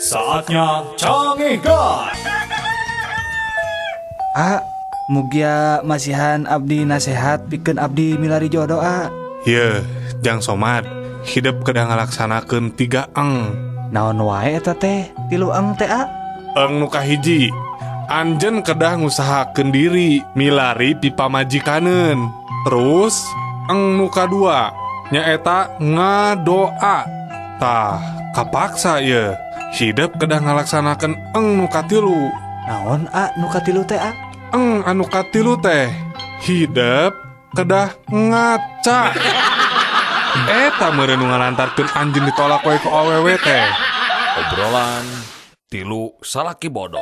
Saatnya Cangehgar. Ah, mugia masihan abdi nasehat pikeun abdi milari jodoh ah. Ye, Jang Somad, hidup kedah ngalaksanakeun 3 eng. Naon wae eta teh? 3 eng teh ah? Eng nu kahiji, anjeun kedah ngusahakeun diri milari pipamajikaneun. Terus eng nu kadua nyaeta ngadoa. Tah, kapaksa ye. Hidup kedah ngalaksanakeun eng nu katilu. Naon a nu katilu teh a? Eng anu katilu teh hidup kedah ngaca. Eta meureun nu ngalantarkeun anjeun ditolak wae ku awewe teh. Obrolan tilu salaki bodoh.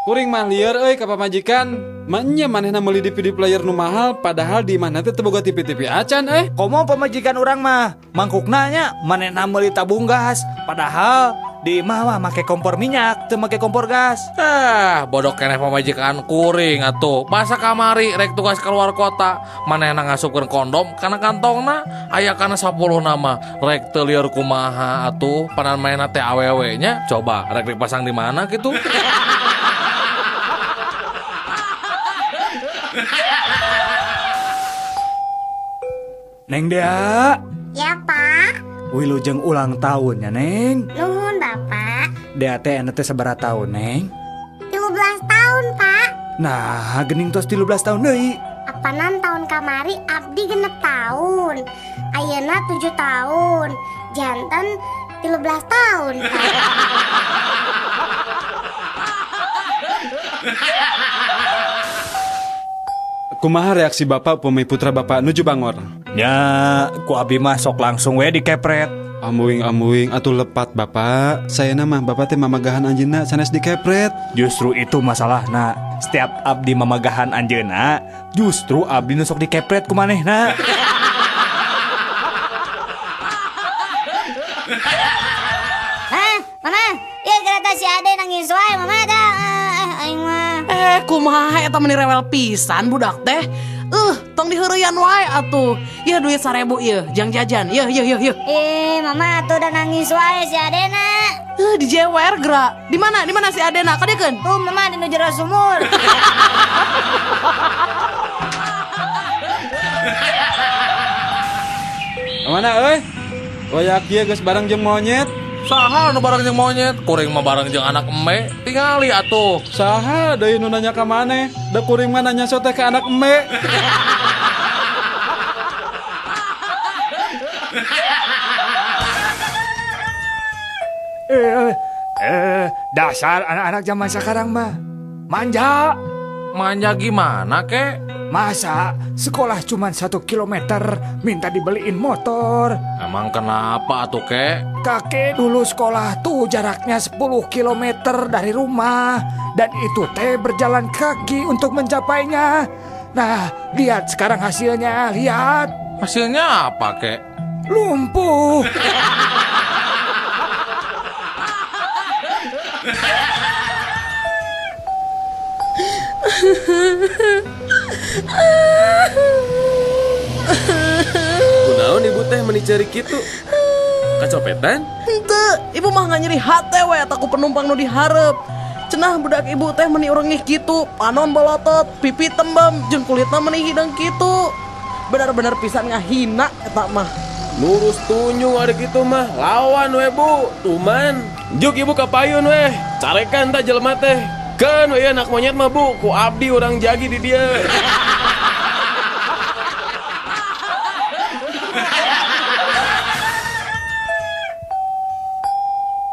Kuring mah lieur euy ka pamajikan. Manya manehna meuli DVD player nu mahal padahal di imahna teh teu boga TV-TV acan eh. Komo pamajikan urang mah mangkukna nya manehna meuli tabung gas padahal di imah mah make kompor minyak teu make kompor gas. Ah, bodoh keneh pamajikan kuring atuh. Masa kamari rek tugas keluar kota manehna ngasupkeun kondom kana kantongna aya kana 10 nama rek teu lieur kumaha atuh panan manehna teh awewe nya coba rek dipasang di mana kitu. Neng Dea. Ya, Pak. Wilujeng ulang tahun ya, Neng. Nuhun, Bapak. Dea teh anu teh sabaraha tahun, Neng? 13 tahun, Pak. Nah, gening tos 13 tahun deui. Apanan tahun kamari abdi 6 tahun. Ayeuna 7 tahun. Janten 13 tahun, Pak. Kumaha reaksi bapak upami putra bapak nuju bangor? Nya, ku abi mah sok langsung we dikepret. Ambuing-ambuing atuh lepat bapak. Sayana mah bapak teh mamagahan anjeunna sanes dikepret. Justru itu masalahna. Setiap abdi mamagahan anjeunna, justru abdi nu sok dikepret ku manehna. Hah, mama? Ieu kereta si Ade nangis wae mama dah. Aing mah. Kumaha eta meni rewel pisan budak teh. Tong diheureyan wae atuh. Yeuh duit 1000 ieu, jang jajan. Yeuh yeuh yeuh yeuh. Mama atuh udah nangis wae si Adena. Dijewer geura. Di mana? Di mana si Adena? Kadekeun? Tuh mama di nu jero sumur. Mana euy? Wayak ieu geus bareng jeung monyet. Saha nu bareng jeung monyet? Kuring mah bareng jeung anak eme. Tingali atuh. Saha deui nu nanya ka maneh? Da kuring mah nanya sote ka anak eme. Dasar anak-anak zaman sekarang mah manja. Manja gimana kek? Masa sekolah cuma 1 kilometer minta dibeliin motor? Emang kenapa tuh kek? Kakek dulu sekolah tuh jaraknya 10 kilometer dari rumah. Dan itu teh berjalan kaki untuk mencapainya. Nah, lihat sekarang hasilnya, lihat. Hasilnya apa kek? Lumpuh. Kunaon ibu teh meni cari kitu? Kacopetan? Henteu, ibu mah nggak nyeri hate we eta ku penumpang nu dihareup. Cenah budak ibu teh meni urengih kitu, panon bolotot, pipi tembem, jeung kulitna meni hideng kitu. Bener-bener pisan ngahina eta mah. Nurus tunjung ari kitu mah, lawan we bu, tuman. Juk ibu kapayun we, carekan tah jelema teh. Keun we anak monyet mah bu, ku abdi urang jagi di dieu.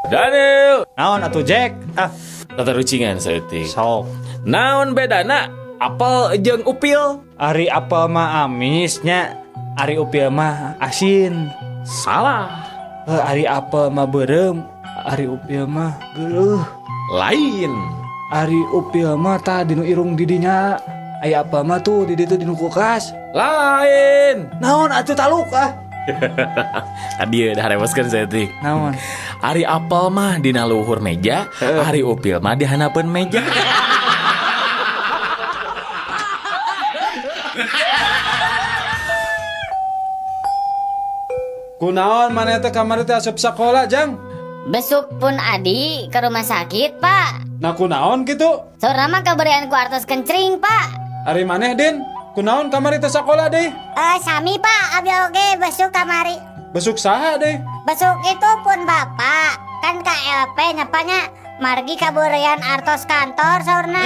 Daniel. Naon atuh Jack? Ah, tatarucingan saeutik. Sok. Naon bedana apel jeung upil? Ari apel mah amisnya, ari upil mah asin. Salah. Ari apel mah beureum, ari upil mah geuleuh. Lain. Ari upil mah tah dinu irung didinya. Aya apel mah tuh di ditu dinu kulkas. Lain. Naon atuh taluk ah. Tadi udah reweskeun saeutik. Naon? Ari apel mah dina luhur meja, ari upil mah di handapeun meja. Kunaon maneh teh kamari teh asup sakola, Jang? Besuk pun adi ke rumah sakit, Pak. Nah kunaon gitu? Saurna mah kaberean ku artos kencring, Pak. Ari maneh Din, kunaon kamari teu sakola deh? Sami Pak, abdi oge besuk kamari. Besuk saha deh? Besuk itu pun bapak. Kan KLP nyapanya margi kaberean artos kantor saurna.